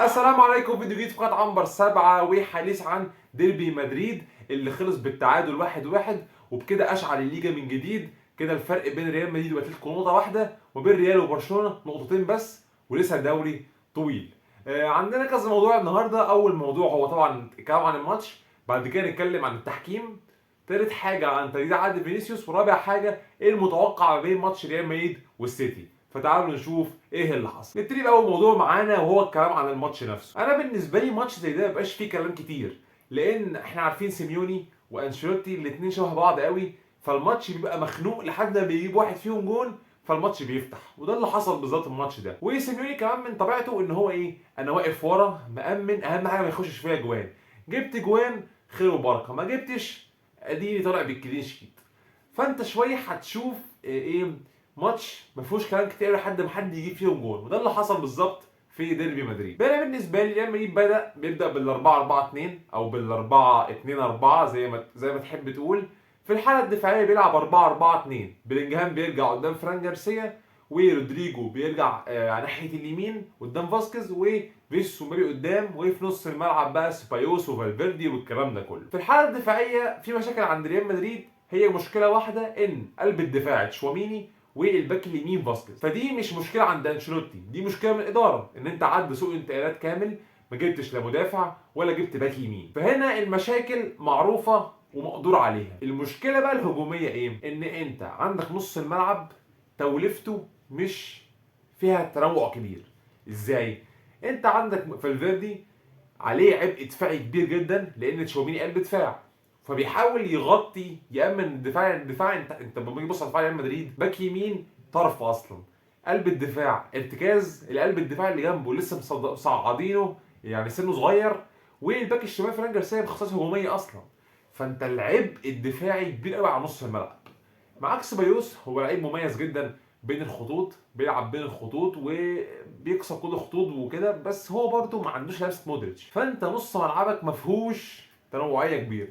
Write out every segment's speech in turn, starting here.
السلام عليكم. فيديو جديد في قناة عنبر 7 وحديث عن ديربي مدريد اللي خلص بالتعادل 1-1، وبكده اشعل الليجا من جديد. كده الفرق بين ريال مدريد واتلتيكو نقطة واحدة، وبين ريال وبرشلونة نقطتين بس، ولسه الدوري طويل. عندنا كذا موضوع النهارده. اول موضوع هو طبعا الكلام عن الماتش، بعد كده نتكلم عن التحكيم، تالت حاجة عن تجديد عقد فينيسيوس، ورابع حاجة ايه المتوقع ما بين ماتش ريال مدريد والسيتي. فتعالوا نشوف ايه اللي حصل. نبتدي باول موضوع معانا وهو الكلام عن الماتش نفسه. انا بالنسبة لي ماتش زي ده ما بيبقاش فيه كلام كتير، لان احنا عارفين سيميوني وانشيلوتي الاثنين شبه بعض قوي، فالماتش بيبقى مخنوق لحد ما بيجيب واحد فيهم جون فالماتش بيفتح، وده اللي حصل بالظبط الماتش ده. وسيميوني كمان من طبيعته ان هو ايه، انا واقف ورا مأمن، اهم حاجة ما يخشش فيها جوان. جبت جوان خير وبركة، ما جبتش اديني طالع بال clean sheet. فانت شوية هتشوف ايه ماتش ما فيهوش كلام كتير لحد ما حد يجيب فيهم جون، وده اللي حصل بالظبط في ديربي مدريد. انا بالنسبة لي ريال مدريد بيبدا بال 4-4-2 او بال 4-2-4 زي ما تحب تقول. في الحالة الدفاعية بيلعب 4-4-2، بلينجهام بيرجع قدام فران جارسيا، ورودريجو بيرجع على ناحية اليمين قدام فاسكيز، وفينيسيوس ومبابي قدام، وفي نص الملعب بقى سيبايوس وفالفيردي والكلام ده كله. في الحالة الدفاعية في مشاكل عند ريال مدريد، هي مشكلة واحدة ان قلب الدفاع تشواميني والباك اليمين فاسكيز، فدي مش مشكلة عند انشيلوتي، دي مشكلة من الادارة، ان انت عدى سوق انتقالات كامل ما جبتش لا مدافع ولا جبت باك يمين، فهنا المشاكل معروفة ومقدور عليها. المشكلة بقى الهجومية ايه؟ ان انت عندك نص الملعب توليفته مش فيها تنوع كبير. ازاي؟ انت عندك فالفيردي عليه عبء دفاعي كبير جدا، لان تشاوميني قلب دفاع، فبيحاول يغطي يامن الدفاع. الدفاع انت لما تيجي تبص على دفاع ريال مدريد، باك يمين طرف اصلا، قلب الدفاع ارتكاز، القلب الدفاع اللي جنبه لسه مصعدينه يعني سنة صغير، والباك الشمال فران جارسيا بخصائص هجومية اصلا، فانت العبء الدفاعي كبير قوي على نص الملعب. معاك سيبايوس هو لعيب مميز جدا بين الخطوط، بيلعب بين الخطوط وبيكسر كل الخطوط وكده، بس هو برده ما عندوش لمسه مودريتش، فانت نص ملعبك ما فيهوش تنوعيه كبيرة.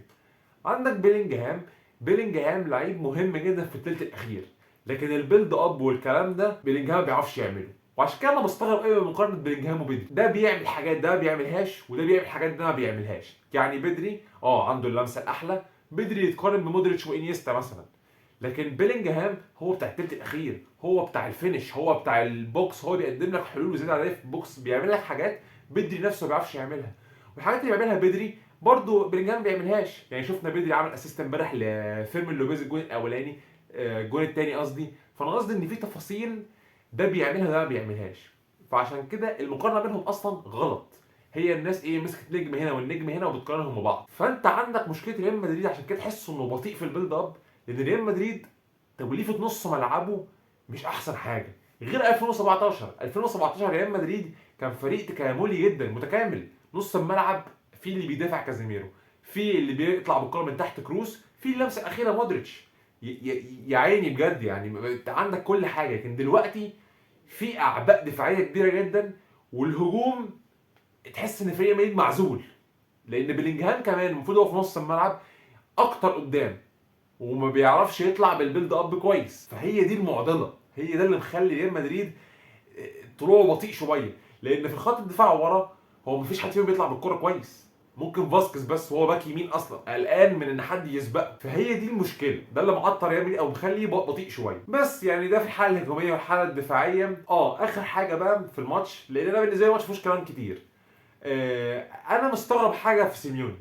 عندك بيلينجهام، بيلينجهام لعيب مهم جدا في الثلث الاخير، لكن ال build up والكلام ده بيلينجهام ما بيعرفش يعمله، وعشان كده انا مستغرب قوي من مقارنة بيلينجهام وبدري. ده بيعمل حاجات ده ما بيعملهاش، وده بيعمل حاجات ده ما بيعملهاش. يعني بدري عنده اللمسة الاحلى، بدري يتقارن بمودريتش وانيستا مثلا، لكن بيلينجهام هو بتاع الثلث الاخير، هو بتاع ال finish، هو بتاع ال box، هو بيقدم لك حلول زيادة عليه في ال box، بيعمل لك حاجات بدري نفسه ما بيعرفش يعملها، والحاجات اللي بيعملها بدري برضه بلينجهام ما بيعملهاش. يعني شفنا بدري عمل assist امبارح لفيرمين لوبيز الجون الاولاني، الجون الثاني قصدي. فانا قصدي ان في تفاصيل ده بيعملها ده ما بيعملهاش، فعشان كده المقارنة بينهم اصلا غلط. هي الناس ايه مسكت نجم هنا والنجم هنا وبتقارنهم ببعض. فانت عندك مشكلة ريال مدريد، عشان كده تحس انه بطيء في ال build up، لان ريال مدريد توليفة نص ملعبه مش احسن حاجة. غير 2017 ريال مدريد كان فريق تكاملي جدا متكامل، نص الملعب في اللي بيدافع كازيميرو، في اللي بيطلع بالكرة من تحت كروس، في اللمسة الاخيرة مودريتش. يا عيني بجد، يعني انت عندك كل حاجة. لكن دلوقتي في اعباء دفاعية كبيرة جدا، والهجوم تحس ان فريق مدريد معزول، لان بلينجهام كمان المفروض هو في نص الملعب اكتر قدام، وما بيعرفش يطلع بال build up كويس. فهي دي المعضلة، هي ده اللي مخلي ريال مدريد طلوعه بطيء شوية، لان في خط الدفاع ورا هو مفيش حد فيهم بيطلع بالكرة كويس، ممكن فاسكيز بس وهو باك يمين اصلا قلقان من ان حد يسبقه، فهي دي المشكلة، ده اللي معطل ريال مدريد او مخليه بطيء شوية. بس يعني ده في الحالة الهجومية والحالة الدفاعية. اخر حاجة بقى في الماتش، لان انا بالنسبة لي الماتش مفيهوش كلام كتير. انا مستغرب حاجة في سيميوني.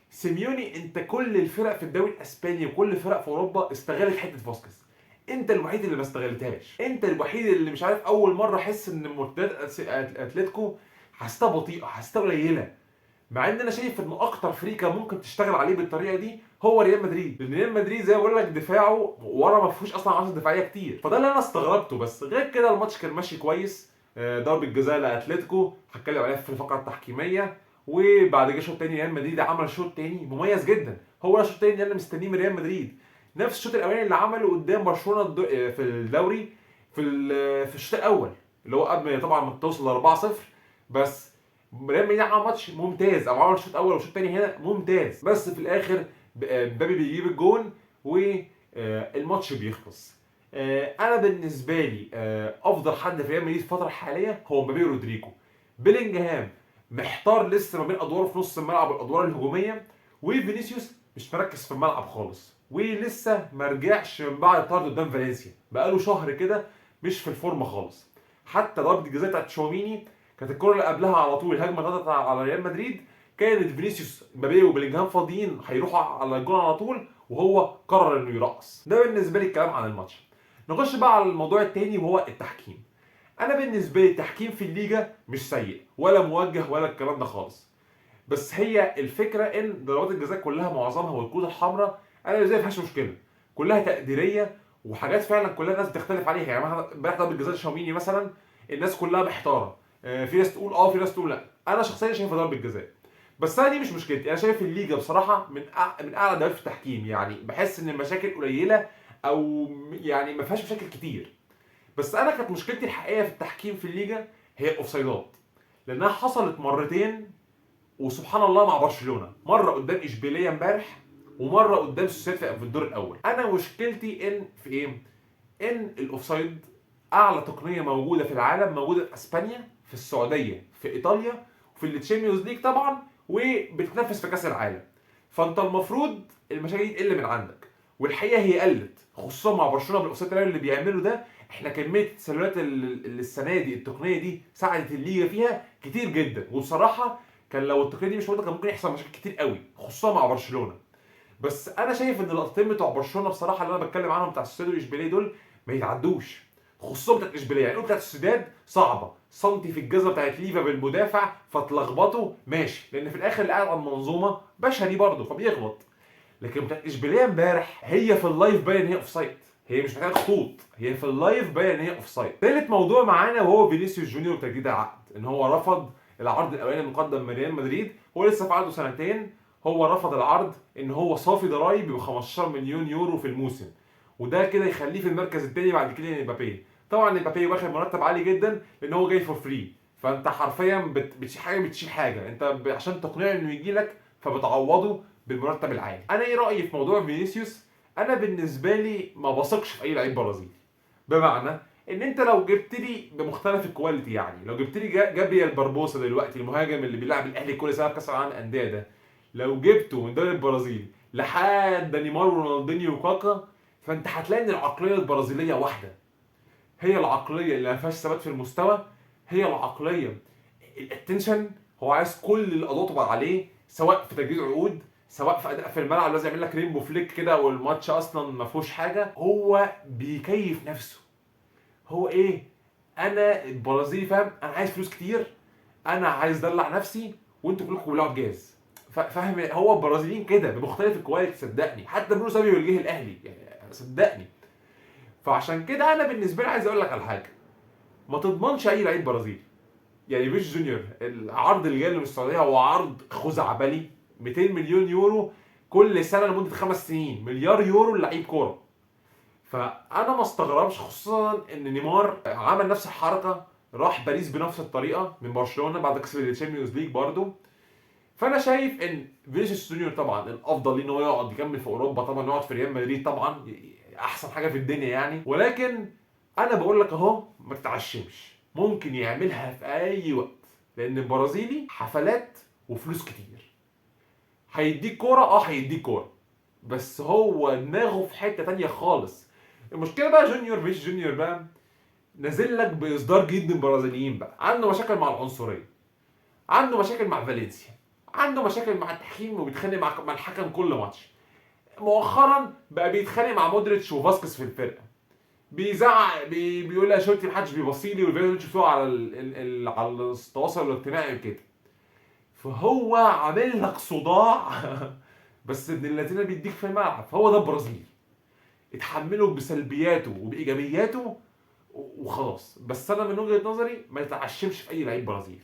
سيميوني انت كل الفرق في الدوري الاسباني وكل الفرق في اوروبا استغلت حتة فاسكيز، انت الوحيد اللي ما استغلتهاش، انت الوحيد اللي مش عارف. اول مرة احس ان مرتدات اتلتيكو حسيتها بطيئه، حسيتها قليله، مع ان انا شايف ان اكتر فريق كان ممكن تشتغل عليه بالطريقة دي هو ريال مدريد، لان ريال مدريد زي ما بقول لك دفاعه ورا ما فيهوش اصلا عناصر دفاعية كتير، فده اللي انا استغربته. بس غير كده الماتش كان ماشي كويس. ضربه جزاء لاتلتيكو هتكلم عليها في الفقرة التحكيميه، وبعد كده شوط تاني ريال مدريد عمل شوط تاني مميز جدا، هو ده الشوط التاني اللي انا مستنيه من ريال مدريد، نفس الشوط الاولاني اللي عمله قدام برشلونة في الدوري في الشوط الاول اللي هو قبل طبعا ما توصل ل 4-0. بس ريال مدريد عمل ماتش ممتاز، او عمل شوط اول وشوط تاني هنا ممتاز، بس في الاخر مبابي بيجيب الجون والماتش بيخلص. انا بالنسبة لي افضل حد في ريال مدريد الفترة الحالية هو مبابي ورودريجو. بيلينجهام محتار لسه ما بين ادواره في نص الملعب والادوار الهجومية، وفينيسيوس مش مركز في الملعب خالص، ولسه ما رجعش من بعد طرد قدام فالنسيا، بقاله شهر كده مش في الفورمة خالص. حتى ضربه الجزاء بتاعت تشواميني كانت الكره اللي قبلها على طول، الهجمة اللي على ريال مدريد، كانت فينيسيوس مبابي وبلينجهام فاضيين هيروحوا على الجون على طول، وهو قرر انه يرقص. ده بالنسبة لي الكلام عن الماتش. نخش بقى على الموضوع التاني وهو التحكيم. انا بالنسبة لي التحكيم في الليجا مش سيء ولا موجه ولا الكلام ده خالص، بس هي الفكرة ان ضربات الجزاء كلها معظمها والكروت الحمراء انا بالنسبة لي ما فيهاش مشكلة، كلها تقديرية وحاجات فعلا كلها الناس بتختلف عليها. يعني امبارح ضربه جزاء شاوميني مثلا الناس كلها محتارة، في ناس تقول اه في ناس تقول لا. انا شخصيا شايف ضربه جزاء، بس انا دي مش مشكلتي. انا شايف الليجا بصراحة من اعلى دوريات في التحكيم، يعني بحس ان المشاكل قليله او يعني ما فيهاش مشاكل كتير. بس انا كانت مشكلتي الحقيقية في التحكيم في الليجا هي الاوفسايدات، لانها حصلت مرتين وسبحان الله مع برشلونة، مرة قدام اشبيلية امبارح ومرة قدام سوسيداد في الدور الاول. انا مشكلتي ان في ايه؟ ان ال offside اعلى تقنية موجودة في العالم موجودة في اسبانيا، في السعودية، في ايطاليا، وفي ال Champions League طبعا، وبتتنافس في كاس العالم. فانت المفروض المشاكل دي تقل من عندك، والحقيقة هي قلت خصوصا مع برشلونة بال offside اللي بيعمله ده. احنا كمية التسللات اللي السنة دي التقنية دي ساعدت الليجا فيها كتير جدا، وبصراحة كان لو التقنية دي مش موجودة كان ممكن يحصل مشاكل كتير قوي خصوصا مع برشلونة. بس انا شايف ان اللقطتين بتوع برشلونة بصراحة اللي انا بتكلم عنهم بتاع السوسيداد واشبيليه دول ما يتعدوش، خصوصا بتاعت اشبيلية. يعني بتاعت السوداد صعبة، سنتي في الجزمة بتاعت ليفا بالمدافع فتلخبطه ماشي، لان في الاخر اللي قاعد على المنظومة بشري برضه فبيغلط. لكن بتاعت اشبيلية امبارح هي في ال live باين ان هي offside، هي مش محتاجه خطوط، هي في ال live باين ان هي offside. ثالث موضوع معانا وهو فينيسيوس جونيور وتجديد العقد، ان هو رفض العرض الاولاني المقدم من ريال مدريد، هو لسه في عقده سنتين، هو رفض العرض ان هو صافي ضرايب ب 15 مليون يورو في الموسم، وده كده يخليه في المركز الثاني بعد كده امبابي. طبعا امبابي واخد مرتب عالي جدا لان هو جاي for free، فانت حرفيا بتشيل حاجة بتشيل حاجة، انت عشان تقنعه انه يجي لك فبتعوضه بالمرتب العالي. انا ايه رايي في موضوع فينيسيوس؟ انا بالنسبة لي ما بثقش في اي لعيب برازيلي، بمعنى ان انت لو جبت لي بمختلف ال quality، يعني لو جبت لي جابرييل باربوسا دلوقتي المهاجم اللي بيلعب الاهلي كل سنة في كاس العالم للاندية ده، لو جبته من الدوري البرازيلي لحد نيمار ورونالدينيو وكاكا، فانت هتلاقي ان العقلية البرازيليه واحدة، هي العقلية اللي ما فيهاش ثبات في المستوى، هي العقلية ال attention، هو عايز كل الاضواء تبقى عليه، سواء في تجديد عقود سواء في اداء في الملعب، لازم يعمل لك rainbow flick كده والماتش اصلا ما فيهوش حاجة. هو بيكيف نفسه، هو ايه؟ انا البرازيلي فاهم، انا عايز فلوس كتير، انا عايز ادلع نفسي، وانتوا كلكم بتلعبوا جاز، فاهم؟ هو البرازيليين كده بمختلف ال quality صدقني، حتى برونو سافيو اللي جه الاهلي يعني صدقني. فعشان كده انا بالنسبة لي عايز اقول لك على حاجة، ما تضمنش اي لعيب برازيلي. يعني فينيسيوس جونيور العرض اللي جاي له من السعودية هو عرض خزعبلي، 200 مليون يورو كل سنة لمدة 5 سنين، مليار يورو للعيب كورة. فانا ما استغربش، خصوصا ان نيمار عمل نفس الحركة، راح باريس بنفس الطريقة من برشلونة بعد كسب ال Champions League برضه. فانا شايف ان فينيسيوس جونيور طبعا الافضل ليه ان هو يقعد يكمل في اوروبا، طبعا يقعد في ريال مدريد طبعا احسن حاجة في الدنيا يعني، ولكن انا بقول لك اهو ما تتعشمش، ممكن يعملها في اي وقت، لان البرازيلي حفلات وفلوس كتير. هيديك كورة، هيديك كورة، بس هو دماغه في حتة تانية خالص. المشكلة بقى جونيور، فيش جونيور بقى نازل لك باصدار جديد من البرازيليين بقى، عنده مشاكل مع العنصرية، عنده مشاكل مع فالنسيا، عنده مشاكل مع التحكيم وبيتخانق مع الحكم كل ماتش. مؤخرا بقى بيتخانق مع مودريتش وفاسكس في الفرقة، بيزعق، بيقول يا شورتي محدش بيبصيلي، والفيديو اللي شفتوه على على التواصل الاجتماعي وكده. فهو عامل لك صداع بس ابن الذين بيديك في الملعب. فهو ده البرازيل، اتحمله بسلبياته وبايجابياته وخلاص. بس انا من وجهة نظري ما يتعشمش في اي لعيب برازيلي،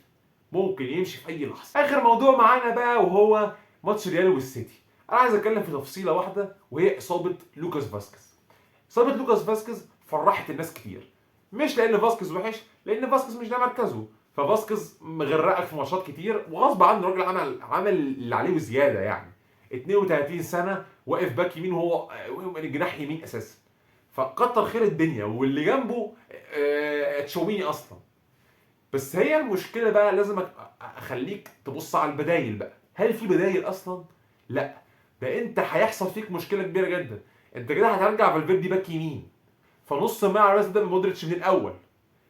ممكن يمشي في اي لحظة. اخر موضوع معانا بقى وهو ماتش ريال والسيتي. انا عايز اتكلم في تفصيله واحدة وهي اصابه لوكاس فاسكيز. اصابه لوكاس فاسكيز فرحت الناس كتير، مش لان فاسكيز وحش، لان فاسكيز مش ده مركزه، ففاسكيز مغرقك في ماتشات كتير وغصب عنه الراجل عمل اللي عليه وزيادة يعني. 32 سنة واقف باك يمين وهو جناح يمين اساسا، فكتر خير الدنيا، واللي جنبه تشوميني اصلا. بس هي المشكلة بقى لازم هتخليك تبص على البدايل بقى. هل في بدايل اصلا؟ لا، ده انت هيحصل فيك مشكلة كبيرة جدا. انت كده هترجع فالفيردي باك يمين، فنص الملعب لازم تبدا بمودريتش من الاول.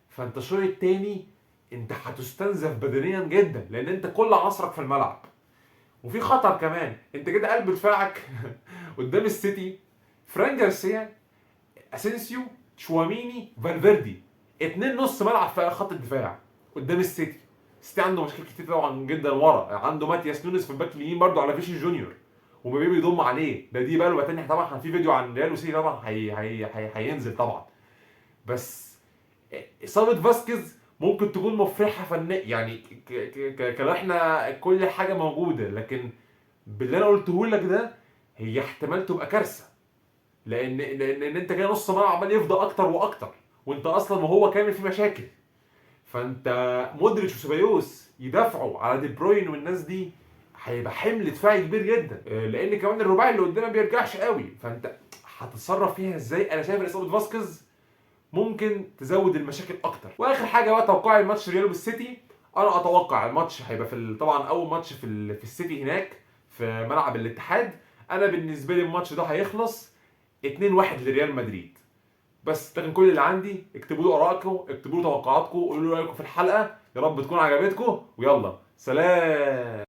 فانت الشوط الثاني انت هتستنزف بدنيا جدا، لان انت كل عناصرك في الملعب. وفي خطر كمان، انت كده قلب دفاعك قدام السيتي فران جارسيا، اسينسيو، تشواميني، فالفيردي، اتنين نص ملعب في خط الدفاع قدام السيتي. السيتي عنده مشاكل كتير طبعا جدا ورا، عنده ماتياس نونس في الباك اليمين برده على فيشي جونيور، ومبابي بيضم عليه، ده دي بقى تاني طبعا. في فيديو عن ريال وسيتي طبعا هي هي هي هينزل طبعا. بس اصابه فاسكيز ممكن تكون مفرحة فنيا، يعني كلو احنا كل حاجة موجودة، لكن باللي انا قلته لك ده هي احتمال تبقى كارثة، لان ان انت كده نص ملعب عمال يفضى اكتر واكتر، وانت اصلا وهو كامل في مشاكل. فانت مودريتش وسيبايوس يدافعوا على دي بروين والناس دي هيبقى حمل دفاعي كبير جدا، لان كمان الرباعي اللي قدام ما بيرجعش قوي، فانت هتتصرف فيها ازاي؟ انا شايف ان اصابه فاسكيز ممكن تزود المشاكل اكتر. واخر حاجة بقى توقعي الماتش ريال والسيتي. انا اتوقع الماتش هيبقى في طبعا اول ماتش في السيتي هناك في ملعب الاتحاد. انا بالنسبة لي الماتش ده هيخلص 2-1 لريال مدريد. بس ده كان كل اللي عندي. اكتبوا لي ارائكم، اكتبوا لي توقعاتكم، قولوا لي رايكم في الحلقة، يا رب تكون عجبتكم، ويلا سلام.